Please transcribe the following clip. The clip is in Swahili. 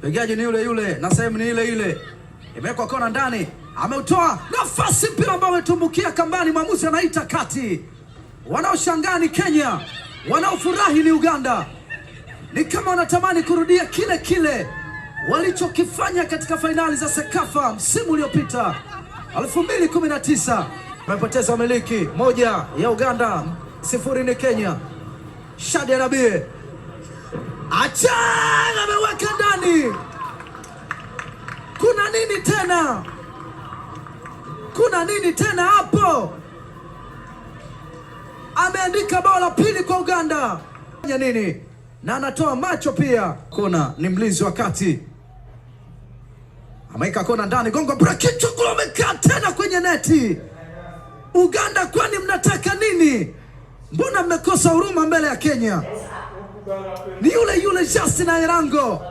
Mpigaji ni yule yule na sehemu ni ile ile, imewekwa kona ndani, ameutoa nafasi, mpira ambao umetumbukia kambani, mwamuzi anaita kati. Wanaoshangaa ni Kenya, wanaofurahi ni Uganda. Ni kama wanatamani kurudia kile kile walichokifanya katika fainali za CECAFA msimu uliopita 2019. Wamepoteza wamiliki, 1 ya Uganda, 0 ni Kenya. Shadi Arabie Achang ameweka ndani. Kuna nini tena? Kuna nini tena hapo? Ameandika bao la pili kwa Uganda. Fanya nini? Na anatoa macho pia. Kona ni mlinzi wa kati, ameweka kona ndani, gongo bra, kichwa kule, amekaa tena kwenye neti. Uganda, kwani mnataka nini? Mbona mmekosa huruma mbele ya Kenya? Ni yule yule Justin Airango.